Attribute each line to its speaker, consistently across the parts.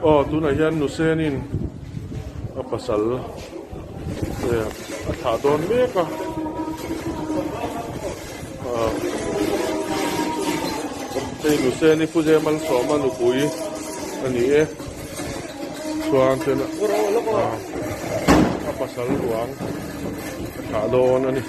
Speaker 1: Aw tunah hian Nusenin a pasal a thlah dawn mek a ah hei Nuseni Pu Zemalsawma nupui a ni e chuan chuan ah a pasal ruang a thlah dawn a ni.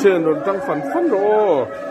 Speaker 1: Sen rawn tang fan fan rawh aw.